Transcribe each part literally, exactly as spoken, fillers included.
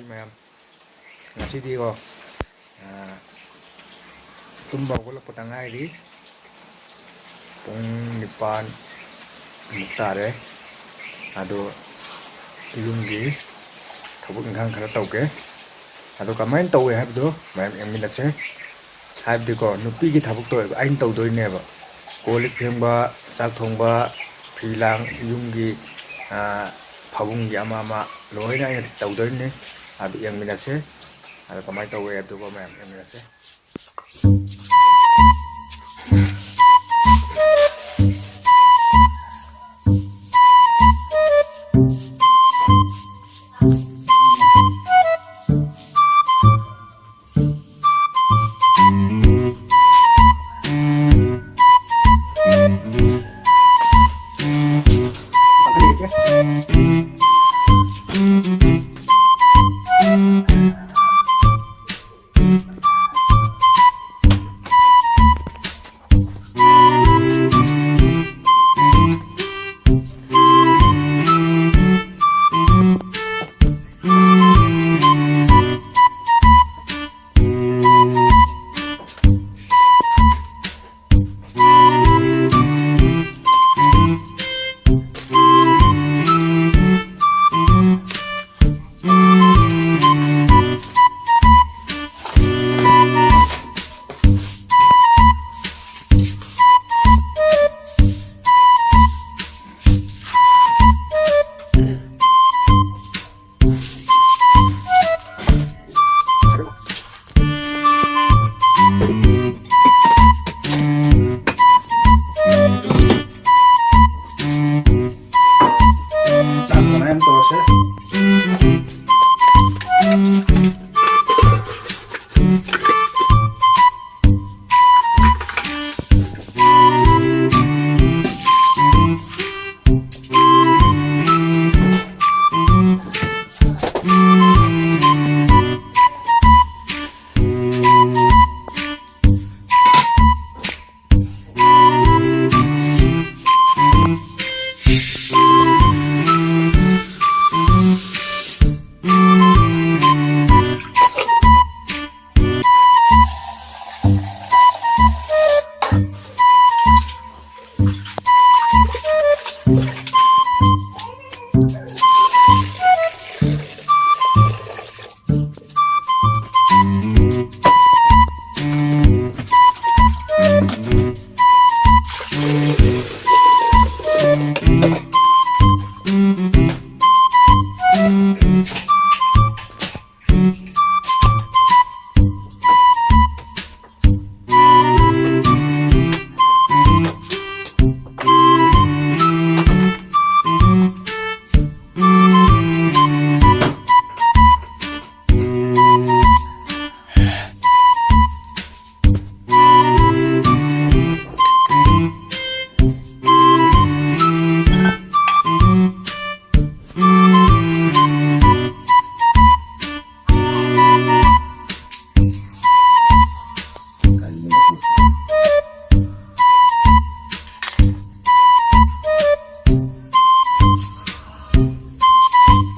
ꯃꯌꯥꯝ, ꯉꯁꯤꯗꯤꯀꯣ, ꯑꯥ, ꯇꯨꯝꯕ ꯍꯧꯒꯠꯂꯛꯄꯗ ꯉꯥꯏꯔꯤ꯫ ꯄꯨꯡ ꯅꯤꯄꯥꯟ ꯃꯨꯛ ꯇꯥꯔꯦ꯫ ꯑꯗꯣ ꯌꯨꯝꯒꯤ ꯊꯕꯛ ꯏꯪꯈꯥꯡ ꯈꯔ ꯇꯧꯒꯦ꯫ ꯑꯗꯣ ꯀꯃꯥꯏꯅ ꯇꯧꯋꯦ ꯍꯥꯏꯕꯗꯣ ꯃꯌꯥꯝ ꯌꯦꯡꯃꯤꯟꯅꯁꯦ꯫ ꯍꯥꯏꯕꯗꯤꯀꯣ, ꯅꯨꯄꯤꯒꯤ ꯊꯕꯛꯇꯣ ꯑꯩꯅ ꯇꯧꯗꯣꯏꯅꯦꯕ꯫ ꯀꯣꯜ ꯂꯤꯛ ꯐꯦꯡꯕ, ꯆꯥꯛ ꯊꯣꯡꯕ, ꯐꯤ ꯂꯥꯡ, ꯌꯨꯝꯒꯤ, ꯑꯥ, ꯐꯃꯨꯡꯒꯤ ꯑꯃ ꯑꯃ ꯂꯣꯏꯅ ꯑꯩꯅ ꯇꯧꯗꯣꯏꯅꯦ꯫ ꯑꯗꯨ ꯌꯦꯡꯃꯤꯟꯅꯁꯦ꯫ ꯑꯗꯣ ꯀꯃꯥꯏꯅ ꯇꯧꯋꯦ ꯑꯗꯨꯒ ꯃꯌꯥꯝ ꯌꯦꯡꯃꯤꯟꯅꯁꯦ꯫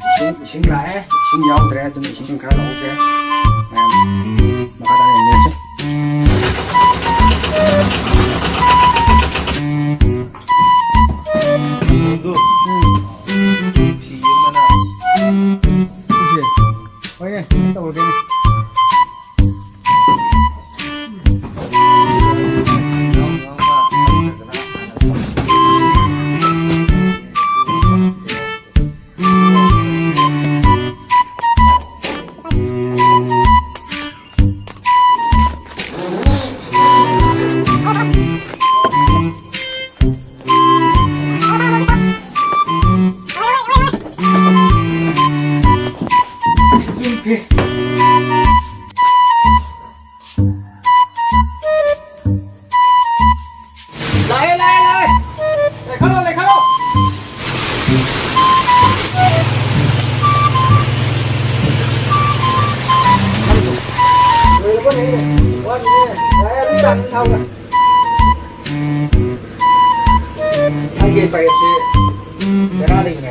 ꯏꯁꯤꯡ, ꯏꯁꯤꯡ ꯂꯥꯛꯑꯦ, ꯏꯁꯤꯡ ꯌꯥꯎꯗ꯭ꯔꯦ, ꯑꯗꯨꯅ ꯏꯁꯤꯡ ꯈꯔ ꯂꯧꯍꯧꯒꯦ꯫ ꯃꯌꯥꯝ ꯃꯈꯥ ꯇꯥꯅ ꯌꯦꯡꯃꯤꯟꯅꯁꯤ꯫ ꯐꯤꯗꯣ, ꯎꯝ꯫ ꯐꯤ ꯑꯃꯅ꯫ ꯁꯤꯁꯦ꯫ ꯍꯣꯏꯅꯦ, ꯀꯩꯅꯣ ꯇꯧꯔꯒꯦꯅꯦ꯫ ꯂꯥꯛꯑꯦ, ꯂꯥꯛꯑꯦ, ꯂꯥꯛꯑꯦ꯫ ꯂꯩꯈꯠꯂꯣ, ꯂꯩꯈꯠꯂꯣ꯫ ꯂꯣꯏꯔꯕꯅꯦ꯫ ꯋꯥꯠꯂꯤꯅꯦ꯫ ꯂꯥꯛꯑꯦ, ꯑꯗꯨꯝ ꯆꯥꯡ ꯊꯥꯎꯗ꯫ ꯑꯩꯒꯤ ꯄꯥꯏꯞꯁꯦ ꯕꯦꯔꯥ ꯂꯩꯅꯦ꯫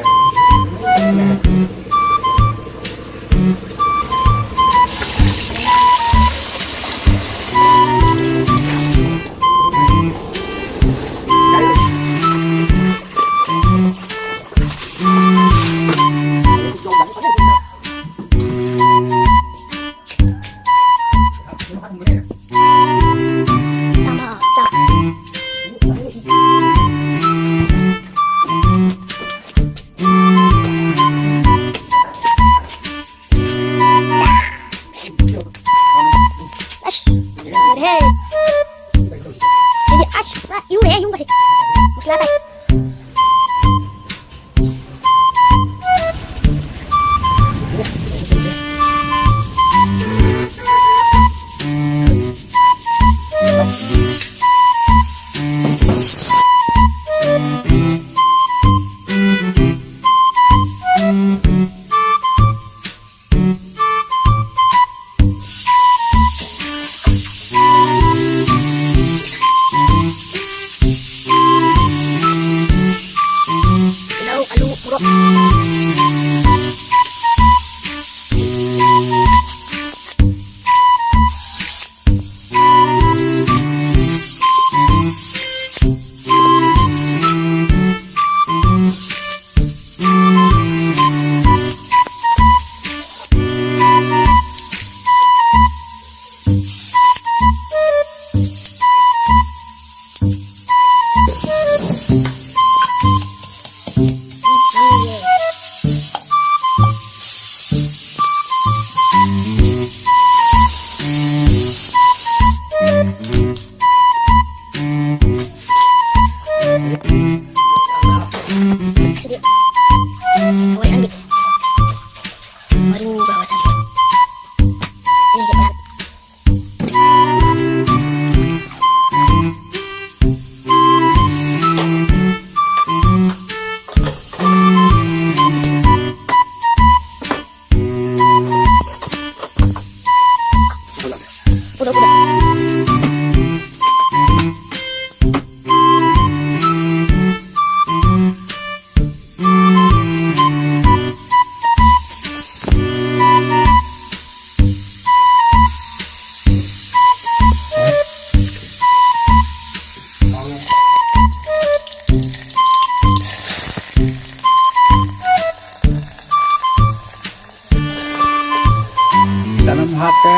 ꯆꯅꯝ ꯍꯥꯞꯄꯦ꯫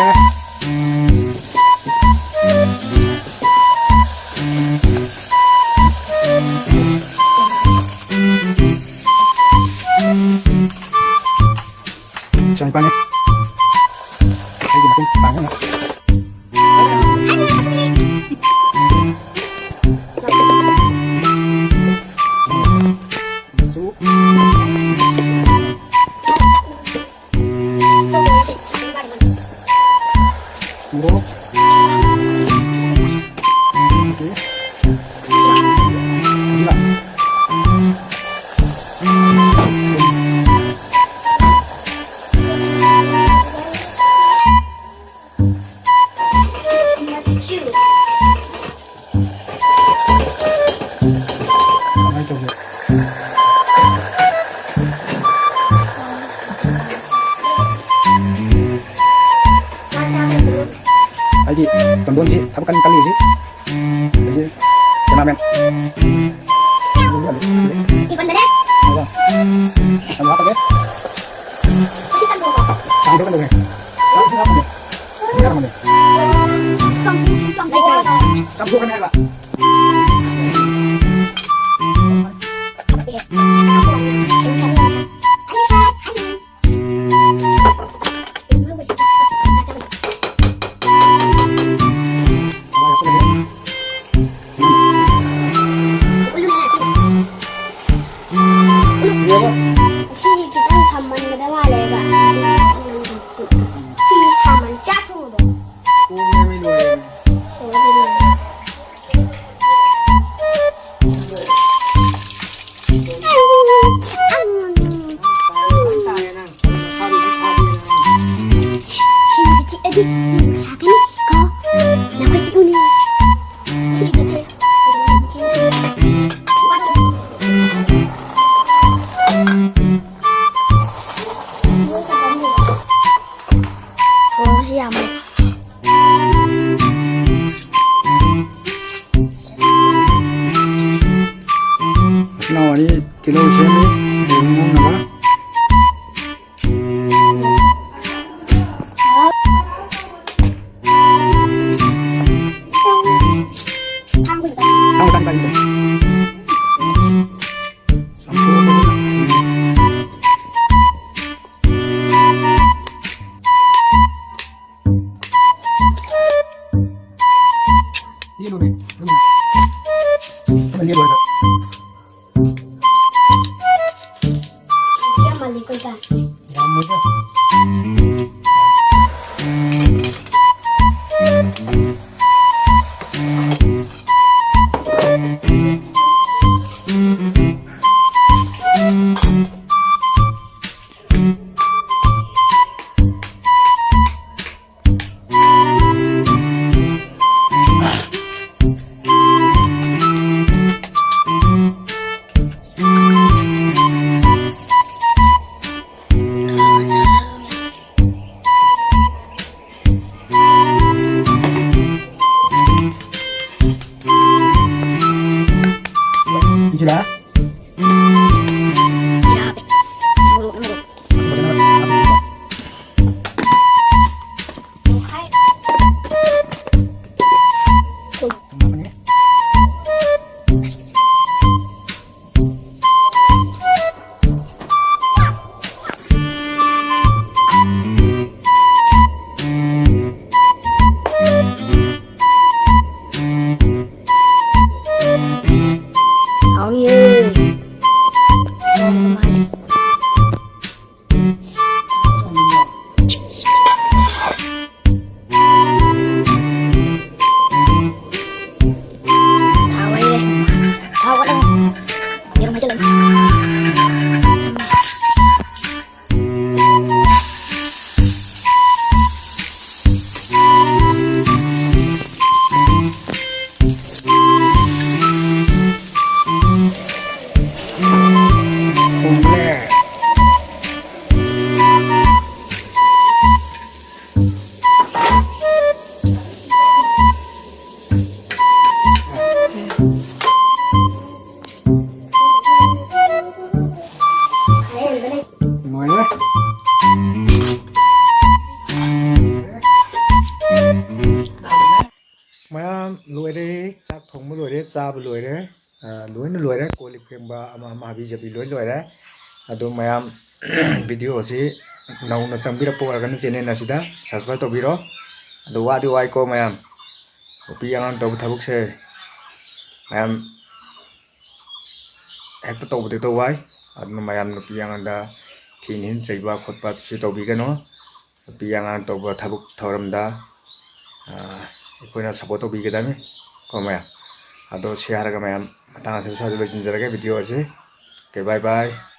ꯆꯥꯅꯤꯄꯥꯟꯅꯦ꯫ ꯑꯩꯒꯤ ꯃꯇꯦꯡ ꯄꯥꯡꯅꯕ꯫ ꯀꯃꯥꯏꯅ ꯇꯧꯒꯦ? ꯑꯩꯗꯤ ꯆꯟꯗꯣꯟꯁꯤ ꯊꯕꯛ ꯀꯟꯅ ꯀꯜꯂꯤ ꯍꯧꯖꯤꯛ꯫ ꯑꯗꯒꯤ ꯆꯅꯥꯃꯦꯟ꯫ ꯏꯕꯟꯗꯅꯦ꯫ ꯑꯗꯣ ꯌꯥꯝ ꯍꯥꯞꯄꯒꯦ꯫ ꯀꯥꯡꯗꯣ ꯀꯩꯗꯧꯒꯦ? ꯆꯥꯛ ꯏꯁꯤꯡ ꯍꯥꯞꯄꯅꯦ꯫ ꯏꯁꯤꯡ ꯍꯥꯞꯄꯅꯦ꯫ ꯆꯥꯝꯊꯣꯛꯀꯅꯤ ꯍꯥꯏꯕ꯫ ꯁꯤ ꯈꯤꯇꯪ ꯊꯝꯃꯟꯒꯗꯕ ꯃꯥꯜꯂꯦꯕ꯫ ꯁꯤ ꯈꯤꯇꯪ ꯅꯝꯁꯤꯜꯂꯨ꯫ ꯁꯤ ꯁꯥꯃꯟ ꯆꯥꯛ ꯊꯣꯡꯕꯗꯣ꯫ ꯊꯣꯡꯉꯦꯃꯤ ꯂꯣꯏꯔꯦꯃꯤ꯫ ꯑꯣ, ꯑꯗꯨꯅꯦ꯫ ꯍꯥꯎꯅꯤꯌꯦ꯫ ꯊꯥꯎ ꯍꯩꯔꯦ꯫ ꯊꯥꯎ ꯀꯠꯂꯅꯤ꯫ ꯌꯦꯔꯨꯝ ꯍꯩꯖꯤꯜꯂꯅꯤ꯫ ꯂꯣꯏꯔꯦ꯫ ꯃꯌꯥꯝ ꯂꯣꯏꯔꯦ, ꯆꯥꯛ ꯊꯣꯡꯕ ꯂꯣꯏꯔꯦ, ꯆꯥꯕ ꯂꯣꯏꯔꯦ, ꯑ, ꯂꯣꯏꯅ ꯂꯣꯏꯔꯦ꯫ ꯀꯣꯜ ꯂꯤꯛ ꯐꯦꯡꯕ ꯑꯃ ꯑꯃ ꯍꯥꯕꯤ ꯖꯕꯤ ꯂꯣꯏ ꯂꯣꯏꯔꯦ꯫ ꯑꯗꯣ ꯃꯌꯥꯝ video ꯑꯁꯤ ꯅꯧꯅ ꯆꯪꯕꯤꯔꯛꯄ ꯑꯣꯏꯔꯒꯅ channel ꯑꯁꯤꯗ subscribe ꯇꯧꯕꯤꯔꯣ꯫ ꯑꯗꯣ ꯋꯥꯗꯤ ꯋꯥꯏꯀꯣ ꯃꯌꯥꯝ, ꯅꯨꯄꯤ ꯑꯉꯥꯡ ꯇꯧꯕ ꯊꯕꯛꯁꯦ ꯃꯌꯥꯝ ꯍꯦꯛꯇ ꯇꯧꯕꯗ ꯍꯦꯛꯇ ꯋꯥꯏ꯫ ꯑꯗꯨꯅ ꯃꯌꯥꯝ ꯅꯨꯄꯤ ꯑꯉꯥꯡꯗ ꯊꯤꯅ ꯍꯦꯟ ꯆꯩꯕ ꯈꯣꯠꯄꯁꯨ ꯇꯧꯕꯤꯒꯅꯨ꯫ ꯅꯨꯄꯤ ꯑꯉꯥꯡ ꯇꯧꯕ ꯊꯕꯛ ꯊꯧꯔꯝꯗ, ꯑ, ꯑꯩꯈꯣꯏꯅ support ꯇꯧꯕꯤꯒꯗꯕꯅꯤ ꯀꯣ ꯃꯌꯥꯝ꯫ ꯑꯗꯣ ꯁꯤ ꯍꯥꯏꯔꯒ ꯃꯌꯥꯝ ꯃꯇꯥꯡ ꯑꯁꯤꯗ ꯁ꯭ꯋꯥꯏꯗ ꯂꯣꯏꯁꯤꯟꯖꯔꯒꯦ video ꯑꯁꯤ꯫ Okay, bye bye꯫